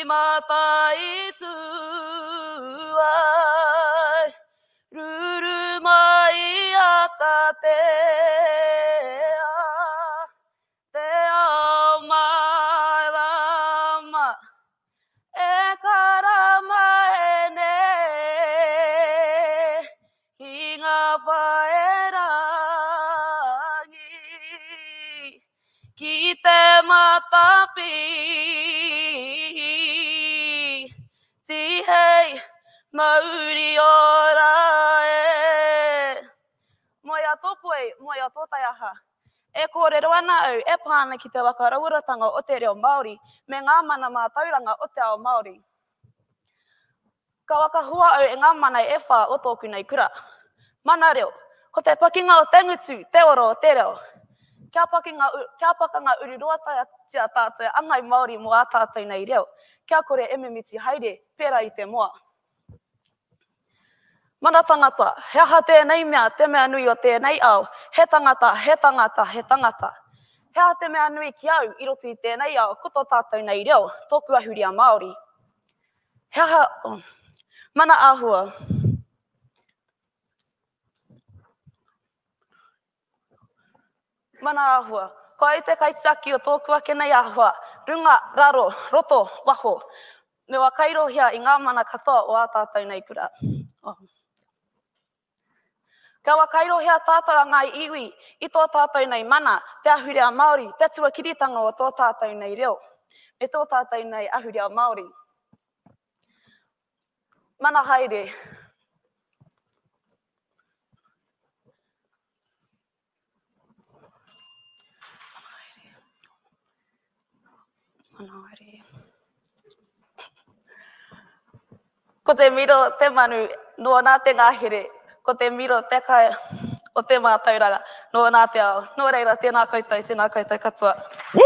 Mataitu ai, Ruru mai a Katea, Te ao marama e karama e nei ki ngā whaerangi, ki te matapihi, tihei mauri ora e. Moe a tōpoi, moe a tōtaiaha. E kōrero ana au e pā ana ki te waka rauoratanga o te reo Māori me ngā mana mātauranga o te ao Māori. Ka whakahua au i ngā mana e whā o tōku nei kura. Mana reo, Ko te pakinga o te ngutu, te oro o te reo. Kia pakinga, kia pakanga ururoatia tātou a Ngāi Māori mō ā tātou nei reo, kia kore e mimiti haere, pērā i te moa. Mana tangata, he aha tēnei mea, te mea nui o tēnei ao, he tangata, he tangata, he tangata. He aha te mea nui ki au i roto i tēnei ao, ko tō tātou nei reo, tōku ahurea Māori. He aha, oh, mana āhua. Mana āhua. Ko au te kaitiaki o tōku ake nei āhua, runga, raro, roto, waho. Me whakairohia i ngā mana katoa o ā tātou nei kura. Oh. Kia whakairohia tātou a ngāi iwi i tō tātou nei mana, te ahurea Māori, te tuakiritanga o tō tātou nei reo, me tō tātou nei ahurea Māori. Mana haere. Ko te miro te manu nōna te ngahere, ko te miro te kai o te mātauranga nōna te ao. Nō reira, tēnā koutou, tēnā koutou katoa. Woo!